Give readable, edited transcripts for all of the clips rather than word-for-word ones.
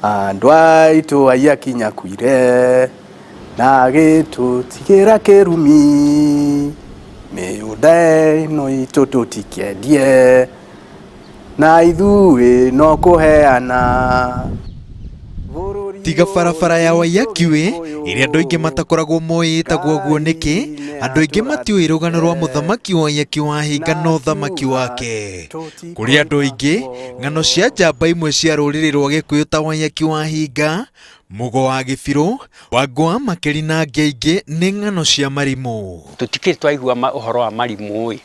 Andũ aitũ Waiyaki nĩakuire na agĩtũtigĩra kĩrumi, mĩũnda ĩno itũ tũtikĩendie na ithuĩ no kũheana. Tiga barabara ya Waiyaki Way ĩrĩa andũ aingĩ matakoragwo moĩ ĩtagwo ũguo nĩkĩ, andũ aingĩ matiũĩ rũgano rwa mũthamaki Waiyaki Wahinga na ũthamaki wake. Kũrĩ andũ aingĩ, ng'ano cia njamba imwe cia rũrĩrĩ rwa Gĩkũyũ ta Waiyaki Wahinga, Mũgo wa Gĩbirũ, Wangũ wa Makeri na angĩ aingĩ nĩ ng'ano cia marimũ. Tũtikĩrĩ twaigua ũhoro wa marimũ-ĩ,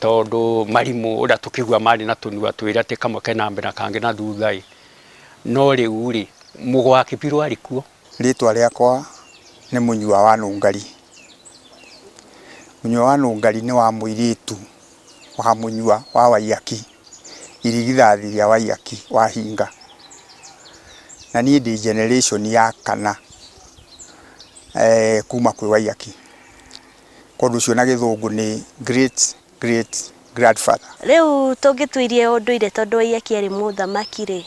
tondũ marimũ ũrĩa tũkĩigua marĩ na tũnua twĩrĩ atĩ kamwe kena mbere na kangĩ na thutha-ĩ, no rĩu-rĩ, Mũgo wa Kĩbirũ arĩ kuo? Rĩtwa rĩakwa nĩ Mũnyua wa Nũngari. Mũnyua wa Nũngari nĩ wa mũirĩtu wa Mũnyua wa Waiyaki, irigithathi rĩa Waiyaki wa Hinga. Na niĩ ndĩ generation ya kana kuma kwĩ Waiyaki. Koguo ũcio na gĩthũngũ nĩ great great grandfather. Rĩu tũngĩtuirie ũndũire tondũ Waiyaki arĩ mũthamaki rĩ,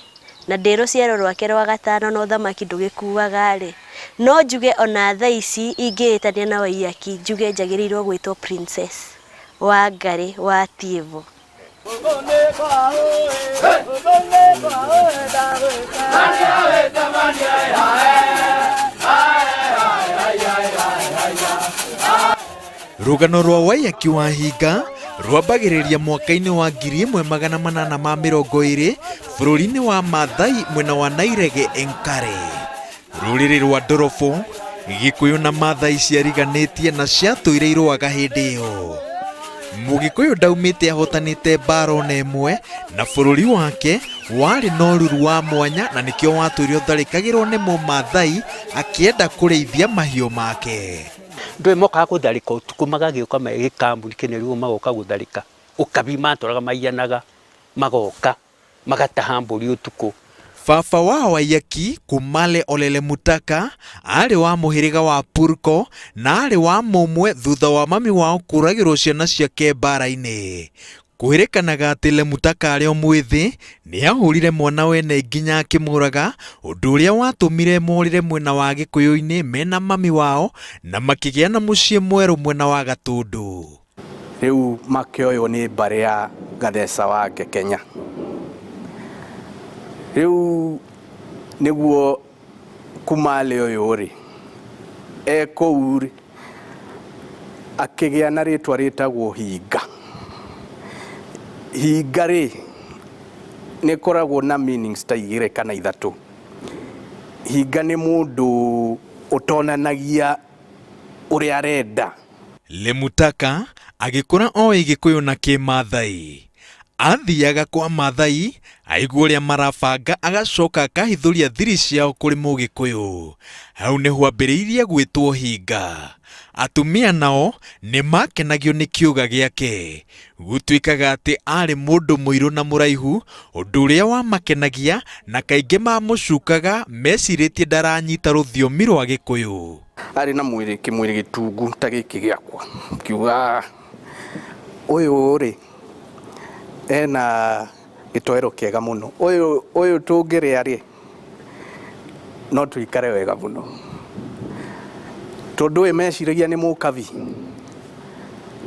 na ndĩ rũciaro rwake rwa gatano na ũthamaki ndũgĩkuaga rĩ, no njuge ona thaa ici ingĩĩtania na Waiyaki njuge njagĩrĩirwo gwĩtwo princess Wangarĩ wa Tiĩvo. Rũgano rwa Waiyaki Wahinga rwambagĩrĩria mwaka-inĩ wa 1820 bũrũri-inĩ wa Maathai mwena wa Nairege Enkare. Rũrĩrĩ rwa Ndorobo, Gĩkũyũ na Maathai ciariganĩtie na ciatũire irũaga hĩndĩ ĩyo. Mũgĩkũyũ ndaumĩte ahotanĩte mbaara ona ĩmwe na bũrũri wake warĩ na ũruru wa mwanya na nĩkĩo watũire ũtharĩkagĩrwo nĩ Mũmaathai akĩenda kũrĩithia mahiũ make. Ndũĩ mokaga gũtharĩka ũtukũ magagĩũka me gĩkambuni kĩnene ũguo magoka gũtharĩka. Ũkabi matũraga maiyanaga magoka magataha mbũri ũtukũ. Baba wa Waiyaki, Kumale Olele Mutaka, aarĩ wa mũhĩrĩga wa Purko na aarĩ wa mũmwe thutha wa mami wao kũragĩrwo ciana ciake mbaara-inĩ. Kwĩrĩkanaga atĩ Lemutaka arĩ o mwĩthĩ nĩ ahũrire mwana wene nginya akĩmũraga, ũndũ ũrĩa watũmire morĩre mwena wa Gĩkũyũ-inĩ mena mami wao na makĩgĩa na mũciĩ mwerũ mwena wa Gatũndũ. Rĩu makĩoywo nĩ mbarĩ ya Gatheca wa Ngekenya. Rĩu nĩguo Kumale ũyũ rĩ, e kũu rĩ, akĩgĩa na rĩtwa rĩtagwo Hinga. Hinga rĩ, nĩ ĩkoragwo na meanings ta igĩrĩ kana ithatũ. Hinga nĩ mũndũ ũtonanagia ũrĩa arenda. Lemutaka agĩkũra oĩ Gĩkũyũ na Kĩmaathai. Athiaga kwa Maathai, aigua ũrĩa marabanga agacoka akahithũria thiri ciao kũrĩ Mũgĩkũyũ. Hau nĩho ambĩrĩirie gwĩtwo hinga. Atumia nao nĩ makenagio nĩ kĩũga gĩake. Gũtuĩkaga atĩ aarĩ mũndũ mũirũ na mũraihu, ũndũ ũrĩa wamakenagia na kaingĩ mamũcukaga mecirĩtie ndaranyita rũthiomi rwa Gĩkũyũ. Arĩ na mwĩrĩ kĩmwĩrĩ gĩtungu ta gĩkĩ gĩakwa, ngiuga ũyũ rĩ ena gĩtoero kĩega mũno, ũyũ ũyũ tũngĩrĩa rĩ no tũikare wega mũno, tondũ ũyũ meciragia nĩ mũkabi.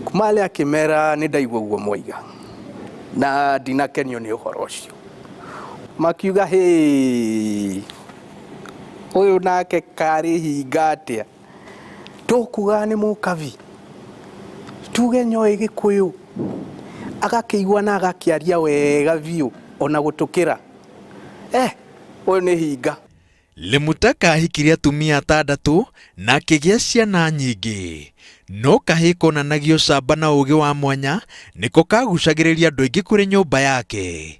Kumale akĩmera nĩ ndaigua ũguo mwaiga na ndinakenio nĩ ũhoro ũcio. Makiuga hĩ ũyũ nake karĩ hinga atĩa, tũkugaga nĩ mũkabi, tuge nyoĩ Gĩkũyũ, agakĩigua na agakĩaria wega biũ ona gũtũkĩra. Eh, ũyũ nĩ hinga. Lemutaka ahikire atumia atandatũ na akĩgĩa ciana nyingĩ. No kahĩĩ konanagia ũcamba na ũũgĩ wa mwanya nĩko kagucagĩrĩria andũ aingĩ kũrĩ nyũmba yake.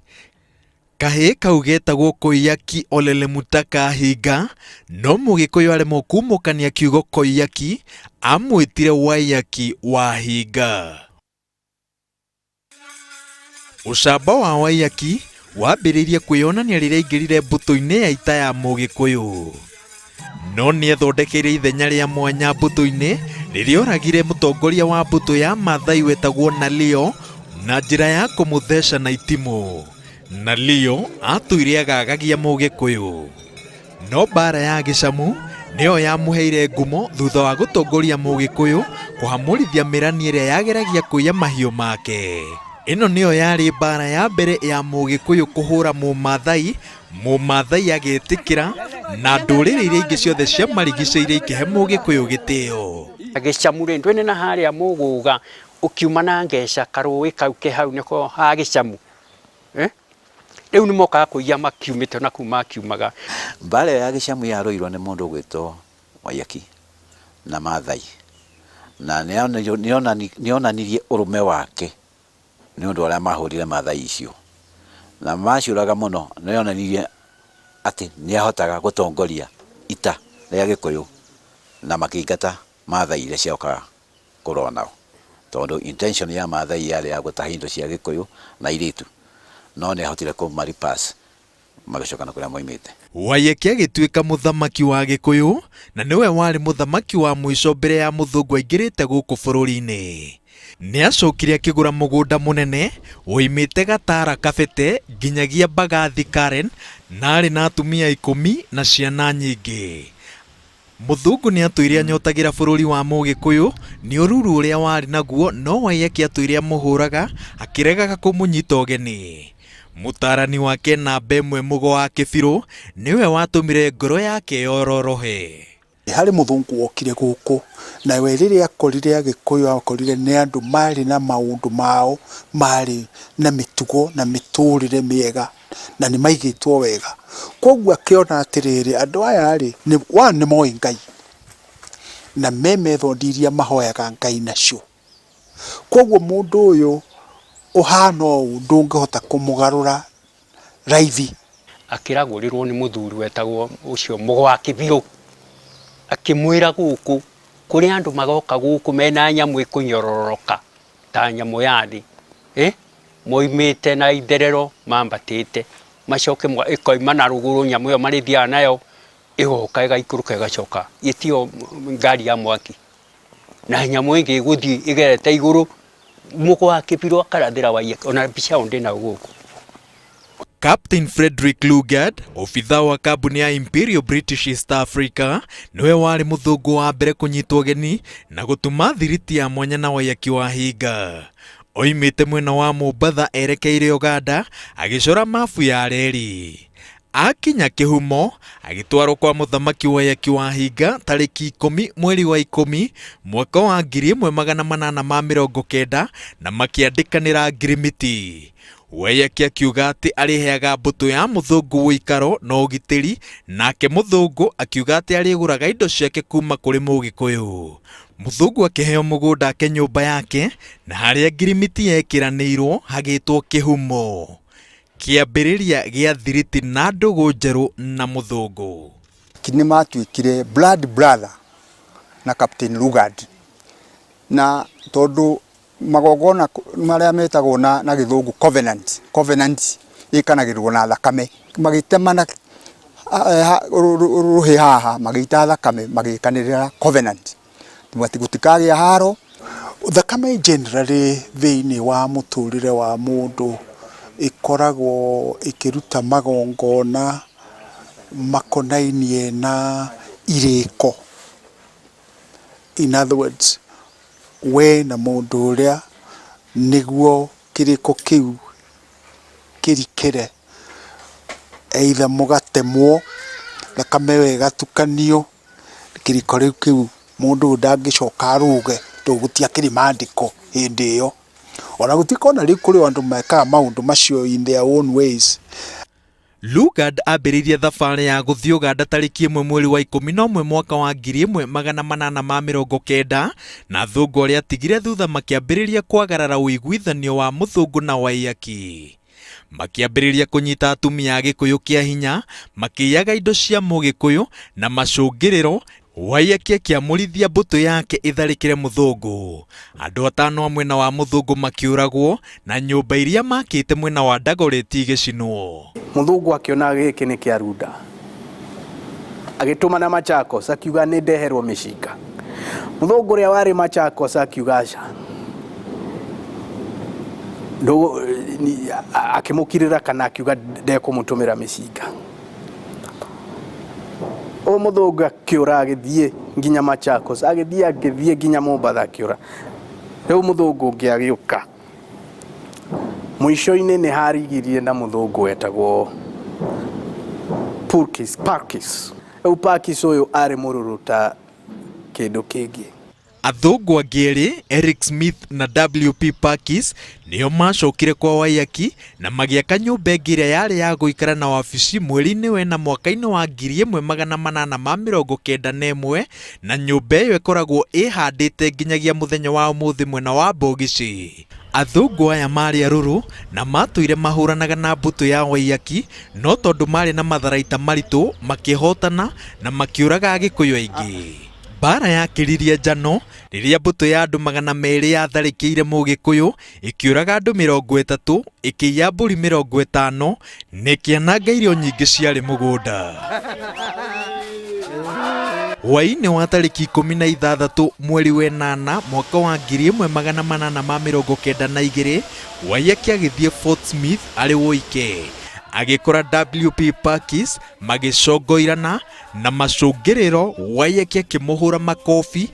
Kahĩĩ kau getagwo Koiyaki Ole Lemutaka Hinga, no Mũgĩkũyũ aremwo kumũkania kiugo Koiyaki, amwĩtire Waiyaki wa Hinga. Ũcamba wa Waiyaki wambĩrĩirie kwĩyonania rĩrĩa aingĩrire mbũtũ-inĩ ya ita ya Mũgĩkũyũ. No nĩethondekeire ithenya rĩa mwanya mbũtũ-inĩ rĩrĩa oragire mũtongoria wa mbũtũ ya Maathai wetagwo Nalio na njĩra ya kũmũtheca na itimũ. Na Leo atũire agagagia Mũgĩkũyũ. No mbaara ya Gĩcamu nĩyo yamũheire ngumo thutha wa gũtongoria Mũgĩkũyũ kũhamũrithia mĩrani ĩrĩa yageragia kũiya mahiũ make. Ĩno nĩyo yarĩ mbaara ya mbere ya Mũgĩkũyũ kũhũra Mũmathai, Mũmathai agĩtĩkĩra na ndũrĩrĩ iria ingĩ ciothe ciamarigicĩirie ikĩhe Mũgĩkũyũ gĩtĩo. Gĩcamu rĩ, ndwĩne na harĩa Mũgũga ũkiuma na Ngeca karũĩ kau ke hau nĩko ha Gĩcamu. Eh? Rĩu nĩ mokaga kũiya makiumĩte na kuu makiumaga. Mbaara ĩyo ya Gĩcamu yarũirwo nĩ mũndũ ũgwĩtwo Waiyaki na Maathai na nĩonanirie ũrũme wake nĩ ũndũ wa ũrĩa mahũrire Maathai icio na maciũraga mũno nĩonanirie atĩ nĩahotaga gũtongoria ita rĩa Gĩkũyũ na makĩingata Maathai iria ciokaga kũrũa nao tondũ intention ya Maathai yarĩ ya gũtaha indo cia Gĩkũyũ na airĩtu no nĩahotire kũma repass magĩcoka na kũrĩa moimĩte. Waiyaki agĩtuĩka mũthamaki wa Gĩkũyũ na nĩwe warĩ mũthamaki wa mũico mbere ya mũthũngũ aingĩrĩte gũkũ bũrũri-inĩ. Nĩacokire akĩgũra mũgũnda mũnene woimĩte Gatara Kabete nginyagia Mbagathi Karen na arĩ na atumia 10 na ciana nyingĩ. Mũthũngũ nĩatũire anyotagĩra bũrũri wa Mũgĩkũyũ nĩ ũruru ũrĩa warĩ naguo no Waiyaki atũire amũhũraga akĩregaga kũmũnyita ũgeni. Mũtaarani wake namba ĩmwe Mũgo wa Kĩbirũ nĩwe watũmire ngoro yake yororohe. Harĩ mũthũngũ wokire gũkũ nawe rĩrĩa akorire Agĩkũyũ akorire nĩ andũ marĩ na maũndũ mao marĩ na mĩtugo na mĩtũrĩre mĩega na nĩ maigĩtwo wega. Koguo akĩona atĩrĩrĩ andũ aya rĩ one nĩ moĩ Ngai na me method iria mahoyaga Ngai nacio. Koguo mũndũ ũyũ ũhana ũũ ndũngĩhota kũmũgarũra raithi. Akĩragũrĩrwo nĩ mũthuri wetagwo ũcio Mũgo wa Kĩbirũ akĩmwĩra gũkũ kũrĩ andũ magoka gũkũ mena nyamũ ĩkũnyororoka ta nyamũ ya thĩ moimĩte na itherero mambatĩte macoke ĩkoima na rũgũrũ nyamũ ĩyo marĩthiaga nayo ĩgoka ĩgaikũrũka ĩgacoka ĩtio ngari ya mwaki na nyamũ ĩngĩ ĩgũthiĩ ĩgerete igũrũ Mũgo wa Kĩbirũ akarathĩra Waiyaki ona mbica ĩyo ndĩnayo gũkũ. Captain Frederick Lugard, obithaa wa kambuni ya Imperial British East Africa, nĩwe warĩ mũthũngũ wa mbere kũnyitwo ũgeni na gũtuma thiriti ya mwanya na Waiyaki wa Hinga. Oimĩte mwena wa Mombatha erekeire Uganda agĩcora mabu ya reri. Akinya Kĩhumo agĩtwarwo kwa mũthamaki Waiyaki wa Hinga tarĩki 10 mweri wa 10 mwaka wa 1890 na makĩandĩkanĩra ngirimiti. Waiyaki akiuga atĩ arĩheaga mbũtũ ya mũthũngũ ũikaro na ũgitĩri nake mũthũngũ akiuga atĩ arĩgũraga indo ciake kuma kũrĩ Mũgĩkũyũ. Mũthũngũ akĩheo mũgũnda ake nyũmba yake na harĩa ngirimiti yekĩranĩirwo hagĩtwo Kĩhumo. Kĩambĩrĩria gĩa thiriti na ndũgũ njerũ na mũthũngũ. Nĩ matuĩkire blood brother na Captain Lugard na tondũ magongona marĩa metagwo na gĩthũngũ covenant, covenant ĩkanagĩrwo na thakame magĩtemana rũhĩ haha magĩita thakame magĩkanĩrĩra covenant gũtikagĩa haro. Thakame generally thĩinĩ wa mũtũrĩre wa mũndũ ĩkoragwo ĩkĩruta magongona makonainie na irĩko. In other words, we na mũndũ ũrĩa nĩguo kĩrĩko kĩu kĩrikĩre either mũgatemwo thakame ĩyo ĩgatukanio kĩrĩko rĩu kĩu mũndũ ũyũ ndangĩcoka arũge tondũ gũtiakĩrĩ maandĩko hĩndĩ ĩyo. Ona gũtuĩka ona rĩu kũrĩ andũ mekaga maũndũ macio in their own ways. Lugard ambĩrĩirie thabarĩ ya gũthiĩ Uganda tarĩki 1 mweri wa 11 mwaka wa 1890 na athũngũ arĩa atigire thutha makĩambĩrĩria kwagarara ũiguithanio wa mũthũngũ na Waiyaki. Makĩambĩrĩria kũnyita atumia a Gĩkũyũ kĩa hinya, makĩiyaga indo cia Mũgĩkũyũ na macũngĩrĩro Waiyaki akĩamũrithia mbũtũ yake ĩtharĩkĩre mũthũngũ. Andũ atano a mwena wa mũthũngũ makĩũragwo na nyũmba iria makĩte mwena wa Dagoretti igĩcinwo. Mũthũngũ akĩona gĩkĩ nĩ kĩa runda. Agĩtũmana Machakos akiuga nĩ ndeherwo mĩcinga. Mũthũngũ ũrĩa warĩ Machakos akiuga aca. Akĩmũkirĩra kana akiuga ndekũmũtũmĩra mĩcinga. Ũyũ mũthũngũ akĩũra agĩthiĩ nginya Machakos, agĩthiĩ agĩthiĩ nginya Mombatha akĩũra. Rĩu mũthũngũ ũngĩ agĩũka. Mũico-inĩ nĩ harigirie na mũthũngũ wetagwo Purkis, Parkis. Rĩu Parkis ũyũ arĩ mũrũrũ ta kĩndũ kĩngĩ. Athũngũ angĩ erĩ, Eric Smith na WP Parkes, nĩo maacokire kwa Waiyaki na magĩaka nyũmba ĩngĩ ĩrĩa yarĩ ya gũikara na wabici mweri-inĩ wena mwaka-inĩ wa 1891 na nyũmba ĩyo ĩkoragwo ĩhandĩte nginyagia mũthenya wa ũmũthĩ mwena wa Bogicĩ. Athũngũ aya maarĩ arũrũ na matũire mahũranaga na mbũtũ ya Waiyaki no tondũ maarĩ na matharaita maritũ makĩhotana na makĩũraga Agĩkũyũ aingĩ. Mbaara yakĩririe njano rĩrĩa mbũtũ ya andũ 200 yatharĩkĩire Mũgĩkũyũ, ĩkĩũraga andũ 30, ĩkĩiya mbũri 50 na ĩkĩananga irio nyingĩ ciarĩ mũgũnda. Hwaĩ-inĩ wa tarĩki 16 mweri wenana mwaka wa 1892, Waiyaki agĩthiĩ Fort Smith arĩ woike. Agĩkora WP Parkes magĩcongoirana na macũngĩrĩro Waiyaki akĩmũhũra makobi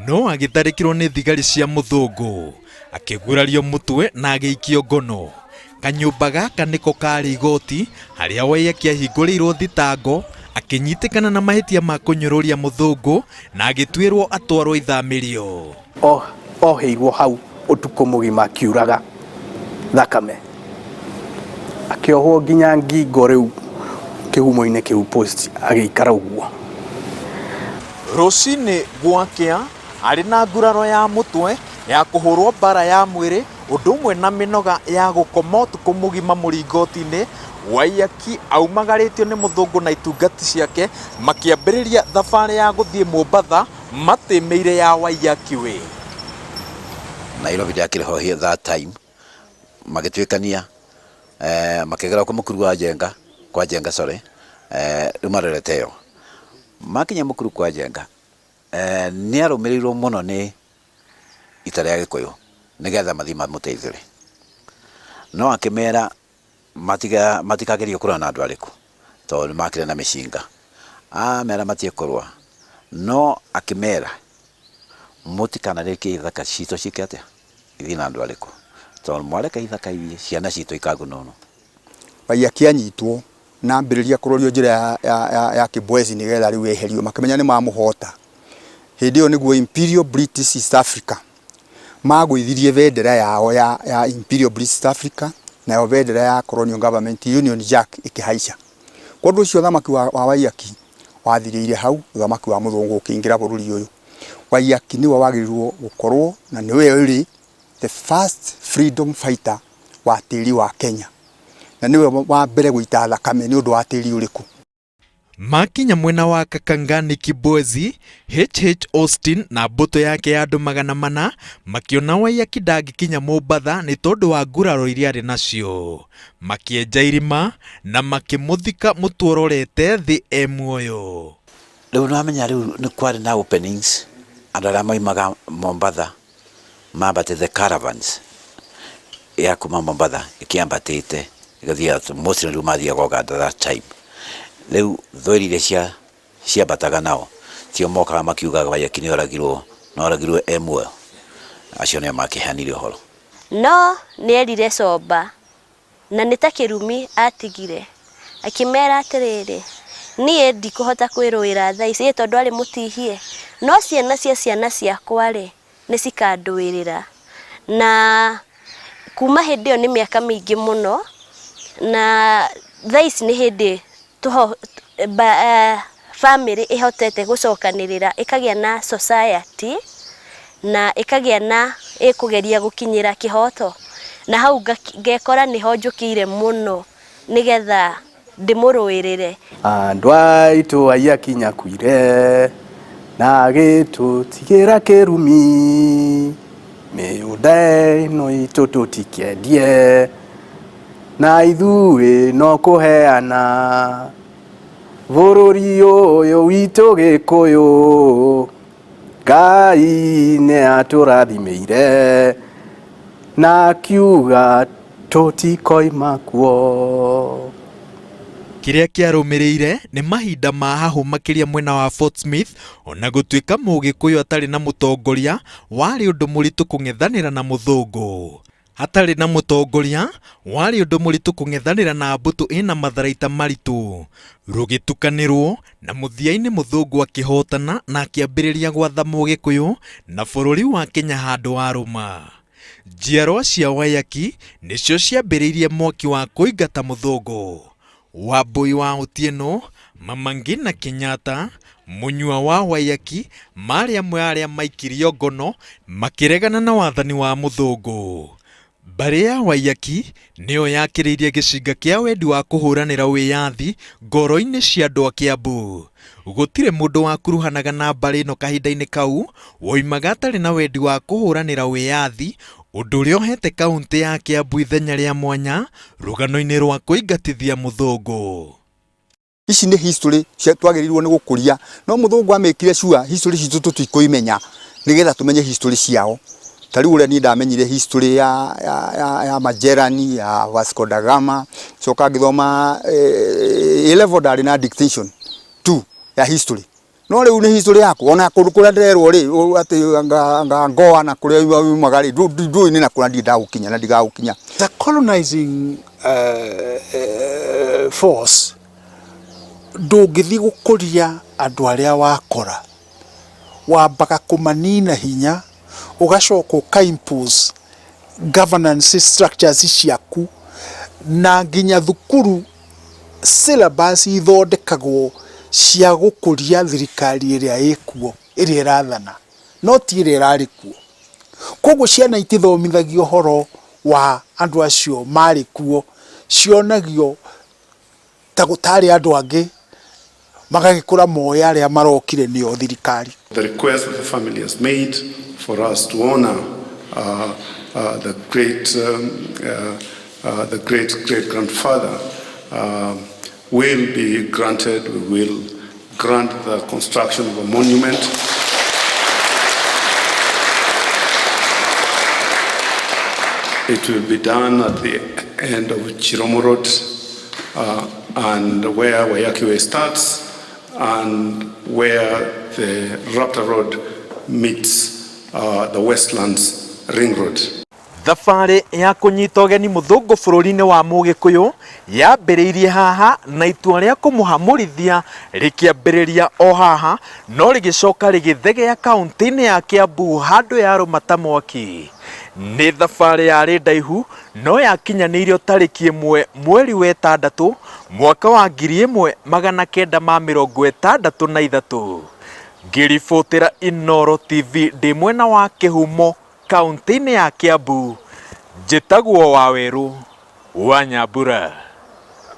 no agĩtharĩkĩrwo nĩ thigari cia mũthũngũ. Akĩgurario mũtwe na agĩikio ngono. Kanyũmba gaka nĩko karĩ igoti harĩa Waiyaki ahingũrĩirwo thitango akĩnyitĩkana na mahĩtia ma kũnyũrũria mũthũngũ na agĩtuĩrwo atwarwo ithamĩrio. Oheirwo hau ũtukũ mũgima akiuraga thakame, akĩohwo nginya ngingo rĩu kĩhumo-inĩ kĩu post agĩikara ũguo. Rũcinĩ gwakĩa arĩ na nguraro ya mũtwe ya kũhũrwo mbara ya mwĩrĩ ũndũ ũmwe na mĩnoga ya gũkoma ũtukũ mũgima mũringoti-inĩ, Waiyaki aumagarĩtio nĩ mũthũngũ na itungati ciake makĩambĩrĩria thabarĩ ya gũthiĩ Mombatha matĩmĩire ya Waiyaki Way. Nairobi ndĩakĩrĩ ho that time, magĩtuĩkania makĩgera kwa mũkuru wa Njenga, kwa Njenga sorry, rĩu marorete ĩyo. Makinya mũkuru kwa Njenga, nĩ arũmĩrĩirwo mũno nĩ ita rĩa Gĩkũyũ nĩgetha mathiĩ mamũteithũre. No akĩmera matikagerie kũrũa na andũ arĩkũ tondũ nĩ makĩrĩ na mĩcinga. Amera matige kũrũa, no akĩmera mũtikanarekie ithaka citũ ciĩke atĩa? Ithiĩ na andũ arĩkũ? Tondũ mwareka ithaka ithiĩ, ciana citũ ikaguna ũũ. Waiyaki anyitwo na ambĩrĩria kũrorio njĩra ya, ya, ya, ya Kibwezi nĩgetha rĩu eherio, makĩmenya nĩ mamũhota. Hĩndĩ ĩyo nĩguo Imperial British East Africa magũithirie bendera yao ya, ya Imperial British East Africa, nayo bendera ya Colonial Government Union Jack ĩkĩhaica. Kwa ũndũ ũcio ũthamaki wa, wa Waiyaki wathirĩire hau, ũthamaki wa mũthũngũ ũkĩingĩra bũrũri ũyũ. Waiyaki nĩwe wagĩrĩirwo gũkorwo na nĩwe ũrĩ the first freedom fighter wa tĩri wa Kenya, na nĩwe wa mbere gũita thakame nĩ ũndũ wa tĩri ũrĩkũ. Makinya mwena wa Kakangani Kibwezi, HH Austin na mbũtũ yake ya andũ 400 makĩona Waiyaki ndangĩkinya Mombatha nĩ tondũ wa nguraro iria arĩ nacio. Makĩenja irima na makĩmũthika mũtwe ũrorete thĩ e muoyo. Rĩu nĩwamenya rĩu nĩ kwarĩ na openings, andũ arĩa maumaga Mombatha mambatĩte caravans ya kuma Mombatha ĩkĩambatĩte ĩgathiĩ mostly rĩu mathiaga Uganda that time. Rĩu thweri iria cia ciambataga nao tio mokaga makiugaga Waiyaki nĩ oragirwo na oragirwo e muoyo. Acio nĩo makĩheanire ũhoro. No nĩerire Comba Na nĩ ta kĩrumi aatigire. Akĩmeera atĩrĩrĩ, Niĩ ndikũhota kwĩrũĩra thaa ici, ĩ tondũ arĩ mũtihie, no ciana cia ciana ciakwa-rĩ, nĩ cikandũĩrĩra. Na kuuma hĩndĩ ĩyo nĩ mĩaka mĩingĩ mũno, na thaa ici nĩ hĩndĩ bamĩrĩ ĩhotete gũcokanĩrĩra ĩkagĩa na society na ĩkagĩa na ĩkũgeria gũkinyĩra kĩhoto. Na hau ngekora nĩho njũkĩire mũno nĩgetha ndĩmũrũĩrĩre. Andũ aitũ Waiyaki nyakuire na agĩtũtigĩra kĩrumi, mĩũnda ĩno itũ tũtikendie. Na ithuĩ no kũheana bũrũri ũyũ witũ Gĩkũyũ. Ngai nĩ atũrathimĩire Na akiuga tũtikoima kuo. Kĩrĩa kĩarũmĩrĩire nĩ mahinda ma hahũ makĩria mwena wa Fort Smith, ona gũtuĩka Mũgĩkũyũ atarĩ na mũtongoria, warĩ ũndũ mũritũ kũng'ethanĩra na mũthũngũ. Hatarĩ na mũtongoria, warĩ ũndũ mũritũ kũng'ethanĩra na mbũtũ ĩna matharaita maritũ. Rũgĩtukanĩrwo, na mũthia-inĩ mũthũngũ akĩhotana na akĩambĩrĩria gwatha Mũgĩkũyũ na bũrũri wa Kenya handũ arũma. Njiarwa cia Waiyaki nĩcio ciambĩrĩirie mwaki wa kũingata mũthũngũ. Wambũi wa Otieno, Mama Ngina Kenyatta, Mũnyua wa Waiyaki maarĩ amwe a arĩa maikirio ngono makĩregana na wathani wa mũthũngũ. Mbarĩ ya Waiyaki nĩyo yakĩrĩirie gĩcinga kĩa wendi wa kũhũranĩra wĩyathi ngoro-inĩ cia andũ a Kĩambu. Gũtirĩ mũndũ wakuruhanaga na mbarĩ ĩno kahinda-inĩ kau woimaga atarĩ na wendi wa kũhũranĩra wĩyathi, ũndũ ũrĩa ũhete kauntĩ ya Kĩambu ithenya rĩa mwanya rũgano-inĩ rwa kũingatithia mũthũngũ. Ici nĩ history cia twagĩrĩirwo nĩ gũkũria no mũthũngũ amĩkire sure history citũ tũtikũimenya nĩgetha tũmenye history ciao. Ta rĩu ũrĩa niĩ ndamenyire history ya, ya, ya, ya Magellan ya Vasco da Gama coka ngĩthoma eh, A level ndarĩ na dictation tu ya history no rĩu nĩ history yaku ona kũndũ kũrĩa ndĩrerwo rĩ atĩ anga, anga Goa na kũrĩa yumaga rĩ ndũĩ nĩ na kũrĩa ndirĩ ndagũkinya na ndigagũkinya. The colonizing force ndũngĩthiĩ gũkũria andũ arĩa wakora, wambaga kũmanina hinya ũgacoka ũka impose governance structures ciaku na nginya thukuru syllabus ithondekagwo cia gũkũria thirikari ĩrĩa ĩkuo ĩrĩa ĩrathana no ti ĩrĩa ĩrarĩ kuo. Koguo ciana itithomithagio ũhoro wa andũ acio marĩ kuo, cionagio ta gũtarĩ andũ angĩ magagĩkũra moĩ arĩa marokire nĩo thirikari. The request that the family has made for us to honor uh, uh, the great um, uh, uh, the great great grandfather uh, will be granted. We will grant the construction of a monument. It will be done at the end of Chiromo Road and where Waiyaki Way starts and where the Raptor Road meets the Westlands Ring Road. Thabarĩ ya kũnyita ũgeni mũthũngũ bũrũri-inĩ wa Mũgĩkũyũ yambĩrĩirie haha na itua rĩa kũmũhamũrithia rĩkĩambĩrĩria o haha no rĩgĩcoka rĩgĩthegea kaũntĩ-inĩ ya Kĩambu handũ yarũma ta mwaki. Nĩ thabarĩ yarĩ ndaihu no yakinyanĩirio tarĩki ĩmwe mweri wa ĩtandatũ mwaka wa 1963. Ngĩribotera Inooro TV ndĩ mwena wa Kĩhumo kaũntĩ-inĩ ya Kĩambu, njĩtagwo Wawerũ wa Nyambura.